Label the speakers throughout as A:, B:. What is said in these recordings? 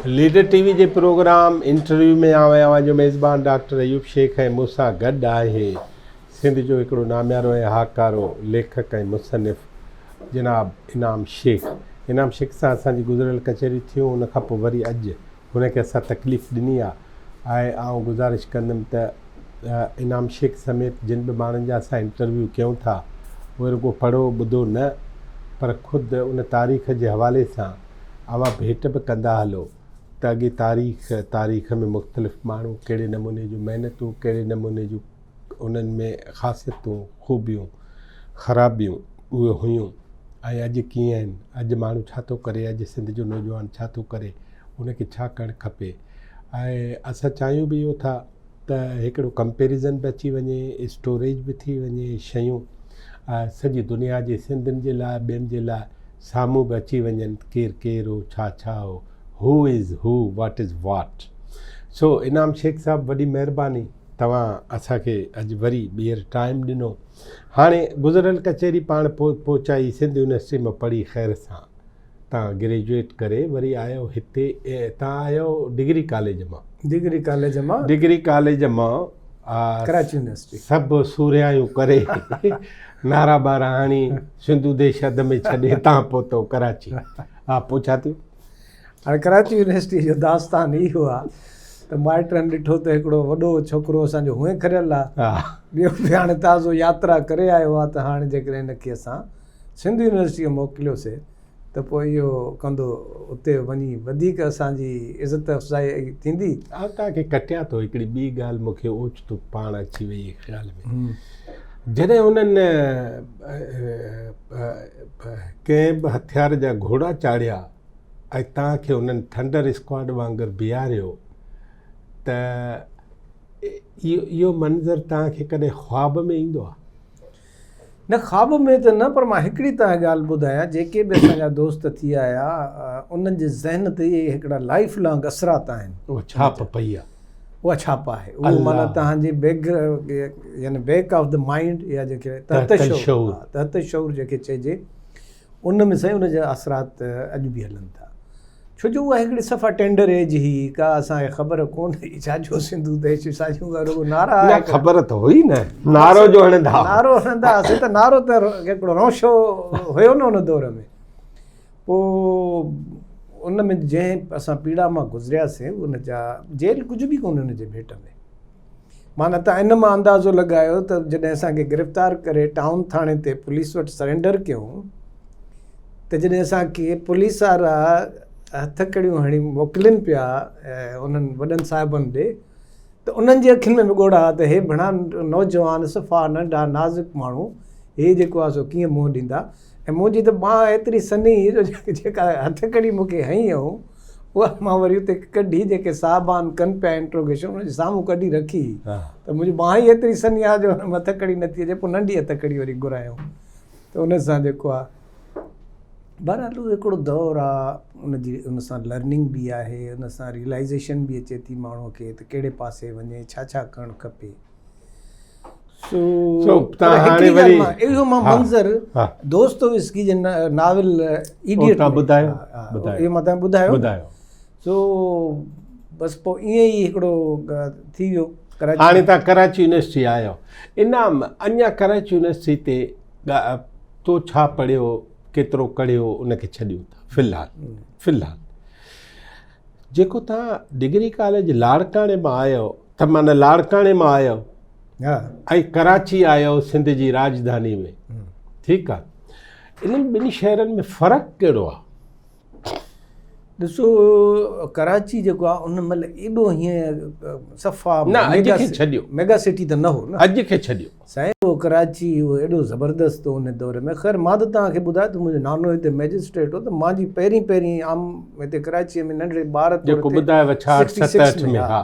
A: Leader ٽي V جي programme interview ۾ آئون اوهان جو ميزبان ڊاڪٽر ايوب شيخ ۽ مون سان گڏ آهي سنڌ جو هڪڙو ناميارو ۽ هاڪارو ليکڪ ۽ مصنف جناب انعام شيخ. انعام شيخ سان اسان جي گذريل ڪچهري ٿيون ان کان پوء وري اڄ هن کي اسان تڪليف ڏني آ ۽ آئون گذارش ڪندم ته انعام شيخ سميت جن به ماڻهن جا اسان انٽرويو ڪيون ٿا اهي رڳو پڙهو ٻڌو نه پر خود ان تاريخ جي حوالي سان اوهان ڀيٽ به ڪندا هلو ته اڳي تاريخ تاريخ ۾ مختلف ماڻهو ڪهڙي نموني جون محنتون ڪهڙي نموني جون انهن ۾ خاصيتون خوبيون خرابيون اهي هيون ۽ اڄ ڪيئن آهن اڄ ماڻهو ڇا ٿو ڪري اڄ سنڌ جو نوجوان ڇا ٿو ڪري ان کي ڇا ڪرڻ کپي ۽ اسان چاهيون به اهو ٿا ته هڪڙو ڪمپيريزن به اچي وڃي اسٽوريج به ٿي وڃي شيون سڄي دنيا جي سنڌين جي لاء ٻين جي لاء سامهون به اچي وڃن ڪير ڪير هو ڇا ڇا هو who is who what is what so Inam Shaikh صاحب وڏي مهرباني توهان اسان کي اڄ وري ٻيهر ٽائيم ڏنو هاڻي گذريل ڪچهري پاڻ پهچائي سنڌ يونيورسٽي مان پڙهي خير سان تان گريجوئيٽ ڪري وري آيو هتي تان آيو ڊگري ڪاليج مان. ڊگري
B: ڪاليج مان.
A: ڊگري ڪاليج مان
B: ڪراچي يونيورسٽي.
A: سڀ سورهيايون ڪري نعرا ٻارا هڻي سنڌو ديش اڌ ۾ ڇڏي تان پهتو ڪراچي. ها پوء ڇا ٿيو؟
B: هاڻي ڪراچي يونيورسٽي جو داستان اهو آ ته مائٽن ڏٺو ته هڪڙو وڏو ڇوڪرو اسان جو هونئن کريل آ ٻيو به هاڻي تازو ياترا ڪري آيو آ ته هاڻي جيڪڏهن هن کي اسان سنڌ يونيورسٽيء موڪليوسي ته پوء اهو ڪندو اتي وڃي وڌيڪ اسان جي عزت افزائي ٿيندي.
A: آئون توهان کي ڪٽيان ٿو هڪڙي ٻي ڳالهه مون کي اوچتو پاڻ اچي وئي خيال ۾ جڏهن انهن ڪنهن به هٿيار جا گهوڙا چاڙهيا ۽ توهان کي انهن ٿنڊر اسڪواڊ وانگر بيهاريو ته اهو منظر توهان کي ڪڏهن خواب ۾ ايندو آهي؟
B: نه خواب ۾ ته نه پر مان هڪڙي توهان کي ڳالهه ٻڌايان جيڪي به اسان جا دوست ٿي آيا انهن جي ذهن تي اهي هڪڙا لائيف لانگ اثرات آهن.
A: اها ڇاپ پئي آهي.
B: اها ڇاپ آهي اهو معنيٰ توهان جي بيگ يعني بيڪ آف the mind يا جيڪي تحت شعور تحت شعور جنهن کي چئجي ان ۾ سائين ان جا اثرات اڄ به هلن ٿا. ڇو جو اها هڪڙي صفا ٽينڊر ايج هئي، ڪا اسان کي خبر ڪونه هئي ڇا جو سنڌو ديش ڇا جون رڳو نعرا
A: نه خبر ته هئي نه نعرو جو هڻندا
B: نعرو هڻندا هئاسين ته نعرو ته هڪڙو رونشو هيو نه ان دور ۾ پوء ان ۾ جنهن اسان پيڙا مان گذرياسين ان جا جيل ڪجهه به ڪونه ان جي ڀيٽ ۾ معنيٰ ته ان مان اندازو لڳايو ته جڏهن اسان کي گرفتار ڪري ٽائون ٿاڻي تي پوليس وٽ سرينڊر ڪيون ته جڏهن اسان کي پوليس وارا هٿ ڪڙيون هڻي موڪلين پيا انهن وڏن صاحبن ڏي ته انهن جي اکين ۾ به ڳوڙها ته هي ڀڻا نوجوان صفا ننڍا نازڪ ماڻهو هي جيڪو آهي سو ڪيئن منهن ڏيندا ۽ منهنجي ته ٻانهن ايتري سنهي هئي جو جيڪا هٿڪڙي مون کي هنئي هئائون، اها مان وري اتي ڪڍي جيڪي صاحبان ڪن پيا انٽروگيشن انهن جي سامهون ڪڍي رکي هئي ته منهنجي ٻانهن ئي ايتري سنهي آهي جو ان ۾ هٿڪڙي نٿي اچي. پوء ننڍي هٿڪڙي وري گهرايائون ته ان سان جيڪو آهي. بهرحال اهو هڪڙو دور آهي، ان جي ان سان لرننگ به آهي، ان سان ريئلائيزيشن به اچي ٿي ماڻهوء کي ته ڪهڙي پاسي وڃي، ڇا ڇا ڪرڻ کپي. سو
A: پر هاڻي وري
B: اهو مان منظر دوستووسڪي جي ناول ايڊيٽ
A: ٻڌايو
B: اهو مان تنهن ٻڌايو ٻڌايو سو بس پوء ائين ئي هڪڙو ٿي ويو
A: ڪراچي هاڻي تان ڪراچي يونيورسٽي آيو انعام اڃا ڪراچي يونيورسٽي تي تو ڇا پڙهيو ڪيترو ڪڙهيو ان کي ڇڏيون ٿا في الحال في الحال جيڪو تان ڊگري ڪاليج لاڙڪاڻي مان آيو ته معنيٰ لاڙڪاڻي مان آيو ۽ ڪراچي آيو سنڌ جي راڄڌاني ۾ ٺيڪ آ انهن ٻن شهرن ۾ فرق ڪهڙو آ؟
B: ڏسو ڪراچي جيڪو آ ان مهل ايڏو هيئن صفا
A: نه اڄ کي ڇڏيو
B: ميگا سٽي ته نه هو نه
A: اڄ کي ڇڏيو
B: سائين اهو ڪراچي اهو ايڏو زبردست هو ان دور ۾ خير مان ته توهان کي ٻڌايو ته منهنجو نانو هتي مئجسٽريٽ هو ته مان جي پهرين پهرين عام هتي ڪراچيء ۾ ننڍڙي ٻار
A: طور جيڪو ٻڌايو 66 67 ۾ ها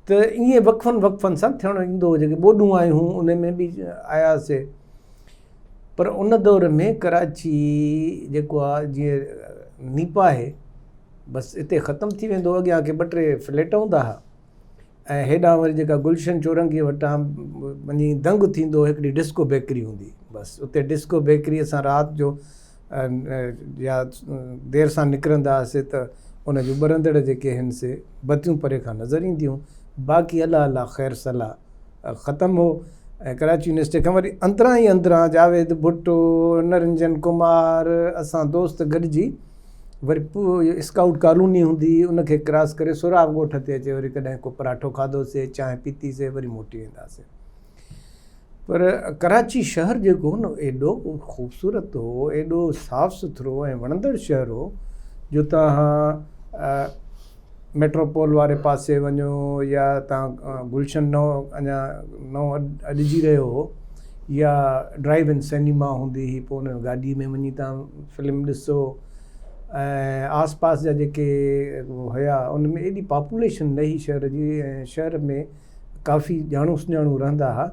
B: ته ائين وقفن وقفن سان ٿيڻ ايندو هو جيڪي ٻوڏون آيون هيون ان ۾ به آياسي پر ان دور ۾ ڪراچي جيڪو آ جيئن نيپا آهي بس اتي ختم ٿي ويندو اڳيان ڪي ٻه ٽي فليٽ هوندا هئا ۽ هيڏانهن وري جيڪا گلشن چورنگيء وٽان وڃي دنگ ٿيندو هو هڪڙي ڊسڪو بيڪري هوندي بس اتي ڊسڪو بيڪريء سان رات جو يا دير سان نڪرندا هئاسي ته ان جون ٻرندڙ جيڪي هن سي بتيون پري کان نظر اينديون باقي الله الله خير صلاح ختم هو ۽ ڪراچي يونيورسٽي کان وري اندران ئي اندران جاويد ڀٽو، نرنجن ڪمار اسان دوست گڏجي وري اسڪائوٽ ڪالوني هوندي هئي ان کي ڪراس ڪري سهراب ڳوٺ تي اچي وري ڪڏهن ڪو پراٺو کاڌوسي چانهه پيتي سي وري موٽي وينداسي. پر ڪراچي شهر جيڪو هو نه ايڏو خوبصورت هو ايڏو صاف سٿرو ۽ وڻندڙ شهر هو جو توهان ميٽروپول واري پاسي وڃو يا توهان گلشن نئون اڃا نئون اڏجي رهيو هو يا ڊرائيو ان سئنيما هوندي هئي پوء ان گاڏي ۾ وڃي توهان فلم ڏسو ۽ آس پاس جا جيڪي هيا ان ۾ ايڏي پاپوليشن نه هئي شهر جي ۽ شهر ۾ ڪافي ڄاڻو سڃاڻو رهندا ها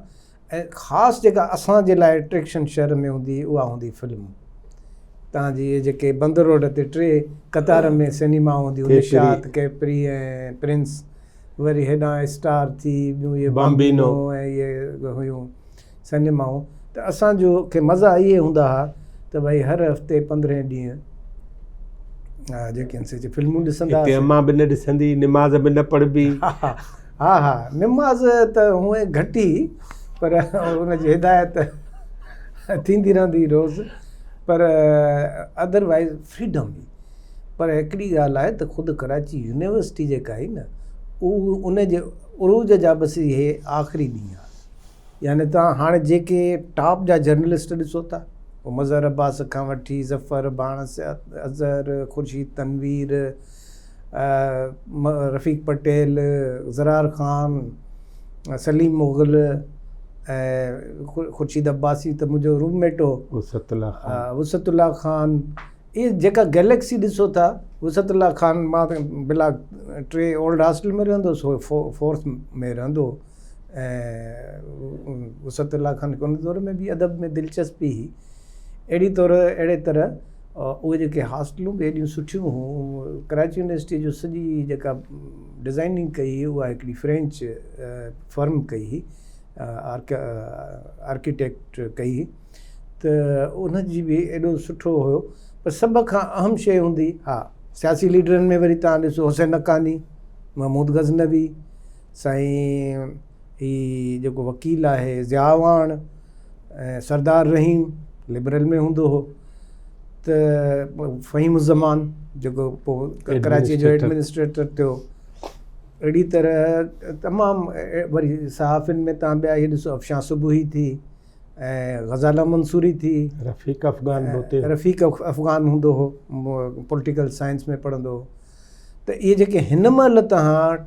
B: ۽ خاص جيڪا اسان جي لاء اٽريڪشن شهر ۾ هوندي هئي اها هوندي فلم تان جي جيڪي بندر روڊ تي ٽي قطار ۾ سئنيما هونديون نشاط ڪيپري ۽ پرنس وري هيڏانهن اسٽار ٿي ٻيون اهي بامبينو ۽ اهي هيون سئنيمائون ته اسان جو کي مزا اهي هوندا ها ته ڀائي هر هفتي پندرهين ڏينهن جيڪي آهن سي فلمون ڏسندا
A: هتي امان به نه ڏسندي نماز به نه پڙهبي.
B: ها ها نماز ته هونئن گهٽ ئي پر ان جي هدايت ٿيندي رهندي روز پر ادروائز فريڊم هئي پر هڪڙي ڳالهه آهي ته خود ڪراچي يونيورسٽي جيڪا هئي نه اهو ان جي عروج جا بس اهي آخري ڏينهن هئا. يعني توهان هاڻي جيڪي ٽاپ جا جرنلسٽ ڏسو ٿا اهو مظهر عباس کان وٺي ظفر ڀاڻس، اظهر، خورشيد تنوير، رفيق پٽيل، زرار خان، سليم مغل ۽ خورشيد عباسي ته منهنجو روم ميٽ هو،
A: وسعت الله خان،
B: وسعت الله خان اهي جيڪا گيليڪسي ڏسو ٿا وسعت الله خان مان ته بلاڪ ٽي اولڊ هاسٽل ۾ رهندو هوس هو فورٿ ۾ رهندو هو ۽ وسعت الله خان کي ان دور ۾ به ادب ۾ دلچسپي هئي اهڙي طور اهڙي طرح اهي جيڪي هاسٽلون به ايڏيون سٺيون هيون ڪراچي يونيورسٽي جو سڄي جيڪا ڊزائننگ ڪئي هئي اها هڪڙي فرينچ فرم ڪئي هئي آرڪيٽيڪٽ ڪئي هئي ته ان جي به ايڏو سٺو هيو پر سڀ کان اهم شيء هوندي ها سياسي ليڊرن ۾ وري تان ڏسو حسين حقاني محمود غزنوي سائين هي جيڪو وڪيل آهي ضياء اعواڻ ۽ سردار رحيم لبرل ۾ هوندو هو ته فهيم الزمان جيڪو پوء ڪراچي جو ايڊمنسٽريٽر ٿيو اهڙي طرح تمام وري صحافين ۾ تان ٻيا هي ڏسو افشان صبحي ٿي ۽ غزاله منصوري ٿي.
A: رفيق افغان به اتي.
B: رفيق افغان هوندو هو پوليٽيڪل سائنس ۾ پڙهندو هو ته اهي جيڪي هن مهل توهان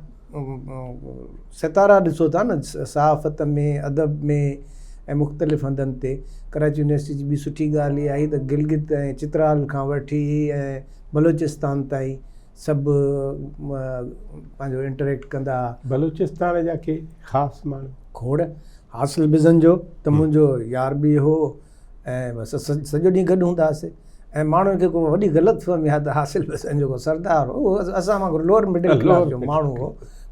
B: ستارا ڏسو ٿا نه صحافت ۾ ادب ۾ ۽ مختلف هنڌن تي ڪراچي يونيورسٽي جي ٻي سٺي ڳالهه اها آهي ته گلگت ۽ چترال کان وٺي ۽ بلوچستان تائين سڀ پنهنجو انٽريڪٽ ڪندا هئا.
A: بلوچستان جا ڪي خاص ماڻهو؟
B: کوڙ. حاصل بزنجو ته منهنجو يار به هو ۽ بس سڄو ڏينهن گڏ هوندا هئاسي ۽ ماڻهن کي ڪو وڏي غلط فهمي آهي ته حاصل بزنجو ڪو سردار هو اهو اسان وانگر لوئر مڊل ڪلاس جو ماڻهو هو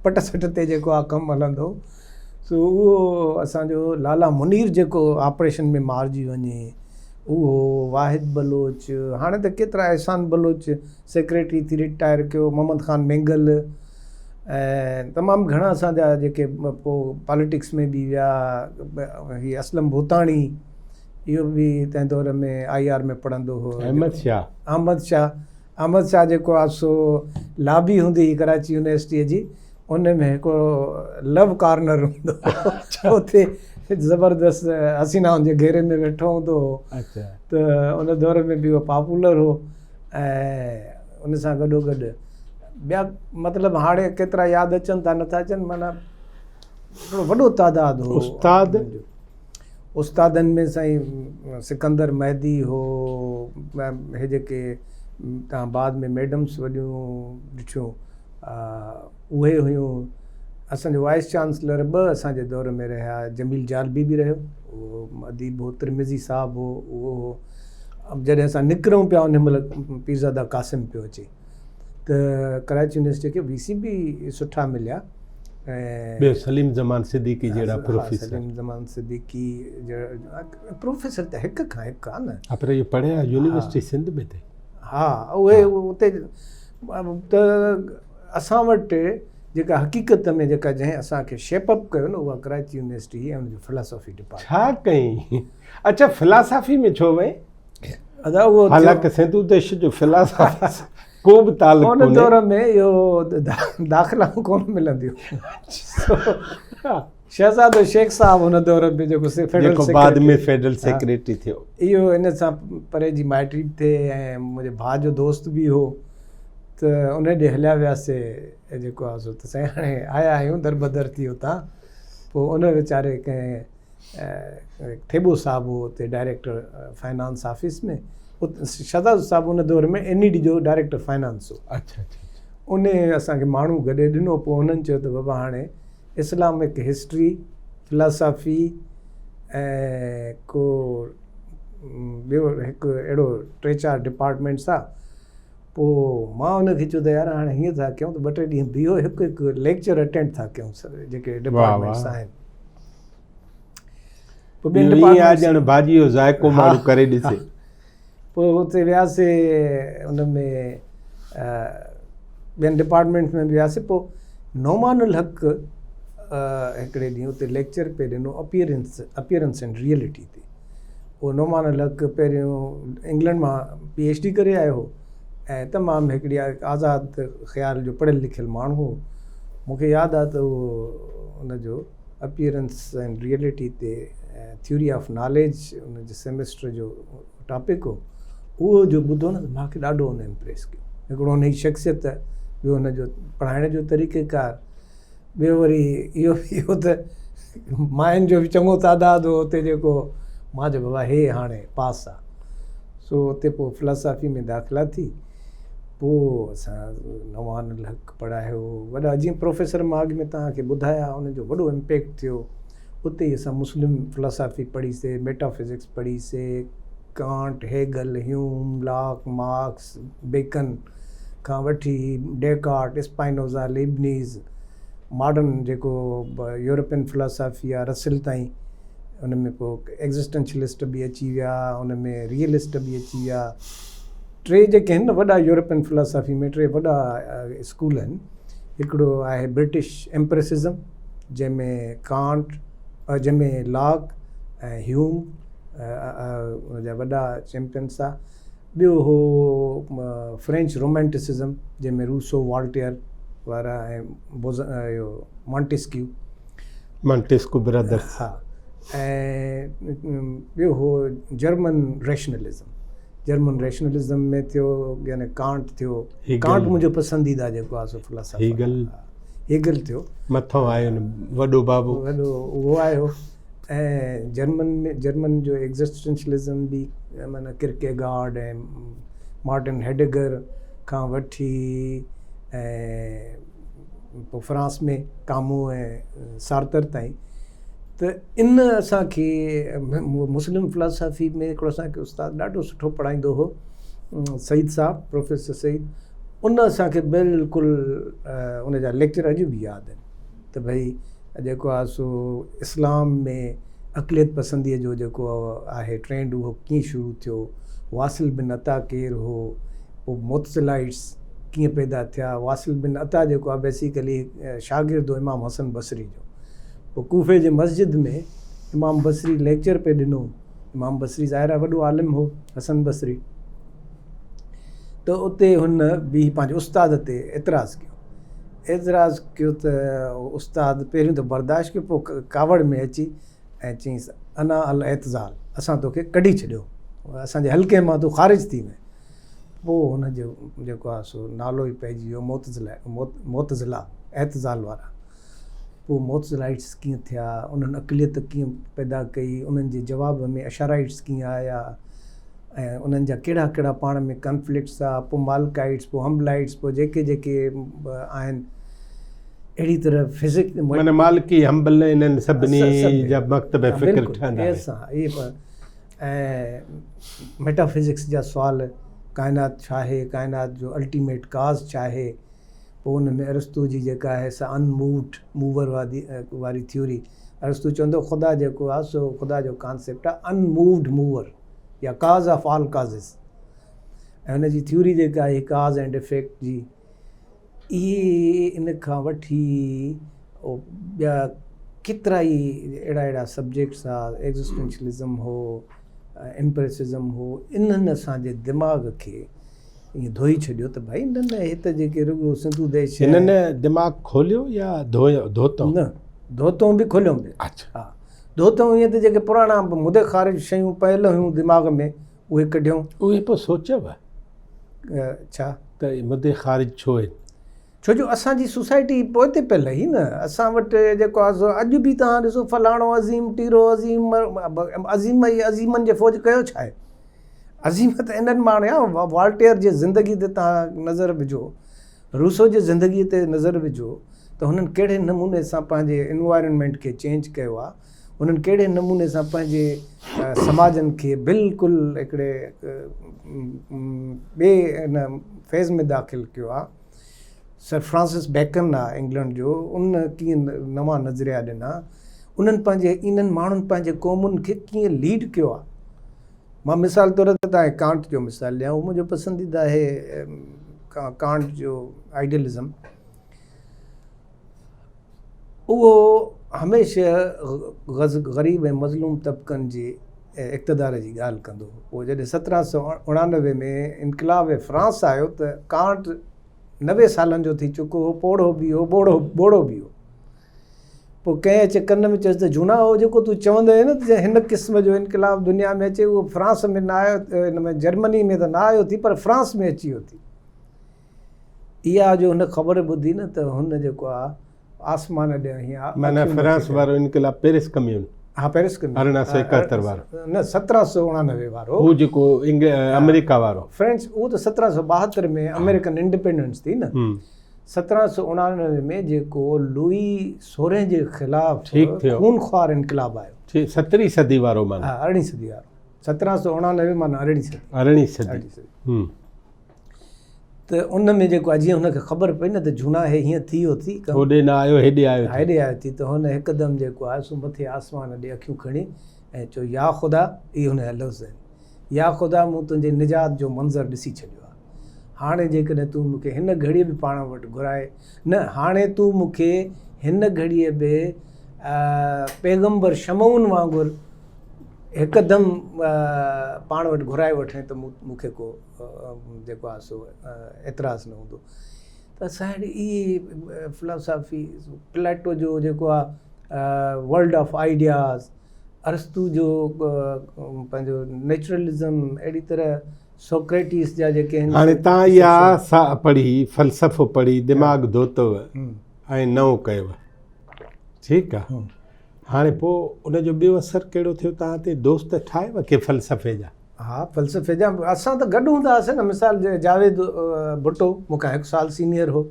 B: پٽ سٽ تي جيڪو آهي ڪم هلندو هو سو اهو اسانجو لالا منير جيڪو آپريشن ۾ مارجي وڃي اهو واحد بلوچ هاڻي ته ڪيترا احسان بلوچ سيڪريٽري ٿي رٽائر ڪيو محمد خان مينگل ۽ تمام گهڻا اسان جا جيڪي پوء پاليٽڪس ۾ به ويا هي اسلم ڀوتاڻي اهو به تنهن دور ۾ I R ۾ پڙهندو هو
A: احمد شاهه
B: احمد شاهه احمد شاهه جيڪو آهي سو لابي هوندي هئي ڪراچي يونيورسٽيء جي ان ۾ هڪڙو لو ڪارنر هوندو هو اتي زبردست حسينائن جي گهيري ۾ ويٺو هوندو هو ته ان دور ۾ به اهو پاپولر هو ۽ ان سان گڏو گڏ ٻيا مطلب هاڻي ڪيترا ياد اچن ٿا نٿا اچن معنيٰ هڪڙو وڏو تعداد هو
A: استاد
B: استادن ۾ سائين سڪندر مهدي هو هي جيڪي تان بعد ۾ ميڊمس وڏيون ڏٺيون اهي هيون اسانجو وائس چانسلر ٻه اسانجي دور ۾ رهيا جميل جالبي به رهيو اهو اديب هو ترمذي صاحب هو اهو هو جڏهن اسان نڪرون پيا ان مهل پيرزاده قاسم پيو اچي ته ڪراچي يونيورسٽي کي وي سي به سٺا مليا
A: ۽ ٻيو سليم زمان صديقي جهڙا پروفيسر
B: سليم زمان صديقي جهڙا پروفيسر ته هڪ کان هڪ آ نه
A: ها پر اهي پڙهيا يونيورسٽي سنڌ ۾ ته
B: ها اهي اتي ته اسان وٽ جيڪا حقيقت ۾ جيڪا جنهن اسان کي شيپ اپ ڪيو نه اها ڪراچي يونيورسٽي هئي ۽ ان جو فلاسافي ڊپارٽمينٽ.
A: ڇا ڪئين؟ اڇا فلاسافي ۾ ڇو وئين؟
B: ادا اهو
A: حالانڪه سنڌو ديش جو فلاسافي سان ڪو به تعلق
B: ان
A: ڪونهي.
B: دور ۾ اهو داخلائون ڪونه ملنديون هيون. شهزادو شيخ صاحب ان دور ۾ جيڪو فيڊرل
A: جيڪو بعد ۾ فيڊرل سيڪريٽري ٿيو.
B: اهو ان سان پري جي مائٽي به ٿئي ۽ منهنجي ڀاء جو دوست به هو ته ان ڏي هليا وياسي جيڪو آهي سو ته سائين هاڻي آيا آهيون دربدر ٿي اتان پوء ان ويچاري ڪنهن ٿيٻو صاحب هو اتي ڊائريڪٽر فائنانس آفيس ۾ شهزادو صاحب ان دور ۾ اين اي ڊي جو ڊائريڪٽر فائنانس هو.
A: اڇا اڇا.
B: ان اسان کي ماڻهو گڏي ڏنو پوء انهن چيو ته بابا هاڻي اسلامڪ هسٽري، فلاسافي ۽ ڪو ٻيو هڪ اهڙو ٽي چار ڊپارٽمينٽس آ. پوء مان ان کي چيو ته يار هاڻي هيئن ٿا ڪيون ته ٻه ٽي ڏينهن بيهو هڪ هڪ ليڪچر اٽينڊ ٿا ڪيون جيڪي ڊپارٽمينٽس آهن.
A: پوء ٻين ڊپارٽمينٽس ڄڻ ڀاڄي جو ذائقو ماڻهو ڪري ڏسي.
B: پوء اتي وياسي ان ۾ ٻين ڊپارٽمينٽس ۾ به وياسي پوء نعمان الحق هڪڙي ڏينهن اتي ليڪچر پئي ڏنو اپيئرنس اپيئرنس اينڊ ريئلٽي تي اهو نعمان الحق پهريون انگلنڊ مان پي ايڇ ڊي ڪري آيو هو ۽ تمام هڪڙي آزاد خيال جو پڙهيل لکيل ماڻهو هو مونکي ياد آهي ته اهو ان جو اپيئرنس اينڊ ريئلٽي تي ٿيوري آف ناليج ان جي سيمسٽر جو ٽاپڪ هو اهو جو ٻڌو نه ته مونکي ڏاڍو ان امپريس ڪيو هڪڙو ان جي شخصيت ٻيو ان جو پڙهائڻ جو طريقه ڪار ٻيو وري اهو به هو ته ماين جو به چڱو تعداد هو اتي جيڪو مان چيو بابا هي هاڻي پاس آ سو اتي پوء فلاسافي ۾ داخلا ٿي پوء اسان نعمان الحق پڙهايو وڏا جيئن پروفيسر مان اڳ ۾ توهان کي ٻڌايا ان جو وڏو امپيڪٽ ٿيو اتي ئي اسان مسلم فلاسافي پڙهي سي ميٽا فزڪس پڙهي سي Kant Hegel Hume Locke Marx Bacon کان وٺي ڊيڪارٽ اسپائنوزا ليبنيز ماڊرن جيڪو يورپين فلاسافي آهي رسل تائين ان ۾ پوء ايگزسٽنشلسٽ به اچي ويا ان ۾ ريئلسٽ به اچي ويا ٽي جيڪي آهن نه وڏا يورپين فلاسافي ۾ ٽي وڏا اسڪول آهن هڪڙو آهي برٽش ايمپرسزم جنهن ۾ ڪانٽ جنهن ۾ لاڪ ۽ هيوم ان جا وڏا چيمپيئنس آ ٻيو هو فرينچ رومانٽسزم جنهن ۾ روسو والٽيئر وارا ۽ بوز اهو مانٽيسڪيو
A: مانٽيسڪو برادرس
B: ها ۽ ٻيو هو جرمن ريشنلزم جرمن ريشنلزم ۾ ٿيو يعني ڪانٽ ٿيو ڪانٽ منهنجو پسنديده جيڪو آهي سو فلاسافر
A: هيگل
B: هيگل ٿيو
A: مٿو آيو وڏو بابو
B: وڏو اهو آيو ۽ جرمن ۾ جرمن جو ايگزسٽنشلزم به معنيٰ ڪرڪيگارڊ ۽ مارٽن هيڊگر کان وٺي ۽ پوء فرانس ۾ ڪامو ۽ سارتر تائين ته ان اسان کي مسلم فلاسافي ۾ هڪڙو اسان کي استاد ڏاڍو سٺو پڙهائيندو هو سعيد صاحب پروفيسر سعيد ان اسان کي بلڪل ان جا ليڪچر اڄ به ياد آهن ته ڀئي جيڪو آهي سو اسلام ۾ عقليت پسنديء جو جيڪو آهي ٽرينڊ اهو ڪيئن شروع ٿيو، واصل بن عطا ڪير هو، پوء معتزلائيٽس ڪيئن پيدا ٿيا، واصل بن عطا جيڪو آهي بيسيڪلي شاگرد هو امام حسن بصري جو، پوء ڪوفي جي مسجد ۾ امام بصري ليڪچر پئي ڏنو، امام بصري ظاهر آهي وڏو عالم هو حسن بصري ته اتي هن بيهي پنهنجي استاد تي اعتراض ڪيو. اعتراض ڪيو ته استاد پهريون ته برداشت ڪيو پوء ڪاوڙ ۾ اچي ۽ چيائينس انا الاعتزال اسان توکي ڪڍي ڇڏيو اسان جي حلقي مان تون خارج ٿي وئين پوء هن جو جيڪو آهي سو نالو ئي پئجي ويو معتزله معتزله اعتزال وارا پوء معتزلائٽس ڪيئن ٿيا انهن اقليت ڪيئن پيدا ڪئي انهن جي جواب ۾ اشعرائٽس ڪيئن آيا ۽ انهن جا ڪهڙا ڪهڙا پاڻ ۾ ڪنفلڪٽس آ، پوء مالڪائٽس، پوء حنبلائٽس، پوء جيڪي جيڪي آهن اهڙي طرح فزڪ.
A: معنيٰ مالڪي، حنبل انهن سڀني جا مڪتب فڪر ٺهندا
B: ويا. ۽ ميٽافزڪس جا سوال، ڪائنات ڇا آهي، ڪائنات جو الٽيميٽ ڪاز ڇا آهي، پوء ان ۾ ارسطو جي جيڪا آهي سا ان مووڊ موور واري ٿيوري، ارسطو چوندو خدا جيڪو آهي سو خدا جو ڪانسيپٽ آهي ان مووڊ موور. يا ڪاز آف آل ڪازز ۽ ان جي ٿيوري جيڪا آهي ڪاز اينڊ افيڪٽ جي اهي ان کان وٺي ٻيا ڪيترا ئي اهڙا اهڙا سبجيڪٽس ها، ايگزسٽينشلزم هو، امپريسزم هو، انهن اسان جي دماغ کي ائين ڌوئي ڇڏيو ته ڀائي نه نه هت جيڪي رڳو سنڌو ديش
A: هنن دماغ کوليو يا ڌوتو؟
B: نه ڌوتو به کوليو به.
A: اڇا.
B: ها ڌوتو ائين ته جيڪي پراڻا مدي خارج شيون پيل هيون دماغ ۾ اهي ڪڍيون.
A: اهي پوء سوچيو؟
B: ڇا؟
A: ته اهي مدي خارج ڇو آهن؟
B: ڇو جو اسان جي سوسائٽي پوئتي پيل هئي نه. اسان وٽ جيڪو آهي سو اڄ به توهان ڏسو فلاڻو عظيم، ٽيرو عظيم، عظيم ئي عظيمن جي فوج ڪيو ڇا آهي؟ عظيم ته انهن ماڻهن يا والٽيئر جي زندگي تي توهان نظر وجهو، روسو جي زندگي تي نظر وجهو ته هنن ڪهڙي نموني سان پنهنجي انوائرنمينٽ کي چينج ڪيو آهي. انهن ڪهڙي نموني سان پنهنجي سماجن کي بلڪل هڪڙي ٻئي ان فيز ۾ داخل ڪيو آهي. سر فرانسس بيڪن آهي انگلنڊ جو ان ڪيئن نوان نظريا ڏنا، انهن پنهنجي انهن ماڻهن پنهنجي قومن کي ڪيئن ليڊ ڪيو آهي. مان مثال طور تي توهان کي ڪانٽ جو مثال ڏيان، اهو منهنجو پسنديده آهي ڪانٽ جو آئيڊيلزم. اهو هميشه غريب ۽ مظلوم طبقن جي اقتدار جي ڳالهه ڪندو هو. پوء جڏهن 1789 ۾ انقلاب فرانس آيو ته ڪانٽ 90 سالن جو ٿي چڪو هو، پوڙهو به هو، ٻوڙو به هو. پوء ڪنهن اچي ڪن ۾ چيس ته جهونا اهو جيڪو تون چوندو آهين نه ته هن قسم جو انقلاب دنيا ۾ اچي اهو فرانس ۾ نه آيو، هن ۾ جرمني ۾ ته نه آيو ٿي پر فرانس ۾ اچي ويو ٿي. اها جو هن خبر ٻڌي نه ته هن جيڪو آ آسمان ڏي هيئن
A: آ معنيٰ فرانس وارو انقلاب پيرس ڪميون.
B: ها پيرس ڪميون.
A: 1871 وارو.
B: نه 1789 وارو.
A: هو جيڪو آمريڪا وارو.
B: فرينچ اهو ته 1772 ۾ آمريڪن انڊيپينڊنس ٿي نه. 1789 ۾ جيڪو لوئي سورهين جي خلاف خونخوار انقلاب آيو.
A: ٺيڪ سترهين صدي وارو معنيٰ.
B: ها ارڙهين صدي وارو. 1789 معنيٰ ارڙهين صدي.
A: ارڙهين صدي.
B: ته ان ۾ جيڪو آهي جيئن هن کي خبر پئي نه ته جهونا هي هيئن ٿي ويو ٿي
A: ڪم هوڏي نه آيو هيڏي آيو
B: ٿي هيڏي آيو ٿي ته هن هڪدم جيڪو آهي سو مٿي آسمان ڏي اکيون کڻي ۽ چيو يا خدا اهي هن جا لفظ آهن يا خدا مون تنهنجي نجات جو منظر ڏسي ڇڏيو آهي هاڻي جيڪڏهن تون مون کي هن گهڙيء به پاڻ وٽ گهرائي نه هاڻي تون مون کي هن گهڙيء به پيغمبر شمعون وانگر هڪدم پاڻ وٽ گهرائي وٺين ته مون کي ڪو جيڪو آهي سو اعتراض نه هوندو ته اسان وٽ اهي فلاسافي پليٽو جو جيڪو آهي ورلڊ آف آئيڊياز ارسطو جو پنهنجو نيچرلزم اهڙي طرح سوڪريٽيس جا جيڪي
A: آهن. هاڻي تان اها سا پڙهي فلسفو پڙهي دماغ ڌوتو ۽ نئون ڪيو ٺيڪ آ هاڻي پوء ان جو ٻيو اثر ڪهڙو ٿيو توهان تي؟ دوست ٺاهيو ڪي فلسفي جا؟
B: ها فلسفي جا اسان ته گڏ هوندا هئاسين نه مثال جاويد ڀٽو مون کان هڪ سال سينيئر هو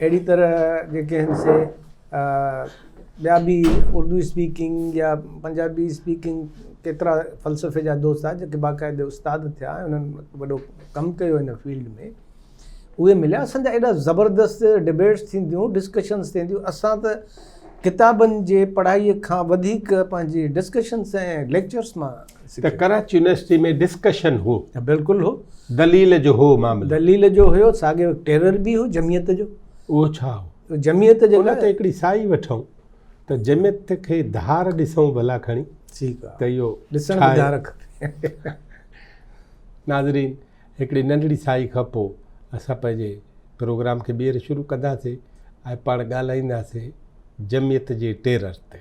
B: اهڙي طرح جيڪي آهن سي ٻيا به اردو اسپيڪنگ يا پنجابي اسپيڪنگ ڪيترا فلسفي جا دوست آهن جيڪي باقاعده استاد ٿيا انهن وڏو ڪم ڪيو هن فيلڊ ۾ اهي مليا اسان جا ايڏا زبردست ڊبيٽس ٿينديون ڊسڪشنس ٿينديون اسان ته ڪتابن جي پڙهائي کان وڌيڪ پنهنجي ڊسڪشنس ۽ ليڪچرس مان
A: ته ڪراچي يونيورسٽي ۾ ڊسڪشن هو
B: بلڪل هو
A: دليل جو هو معاملو
B: دليل جو هيو ساڳيو ٽيرر به هو جمعيت جو
A: اهو ڇا هو
B: جمعيت
A: جو ان تي هڪڙي سائي وٺون ته جمعيت کي ڌار ڏسون ڀلا کڻي
B: ٺيڪ آ
A: ته اهو
B: ڏسڻ به ڌار کپي
A: ناظرين هڪڙي ننڍڙي ساهي کان پوء اسان پنهنجي پروگرام کي ٻيهر شروع ڪنداسين ۽ پاڻ ڳالهائينداسين جمعيت جي ٽيرر تي.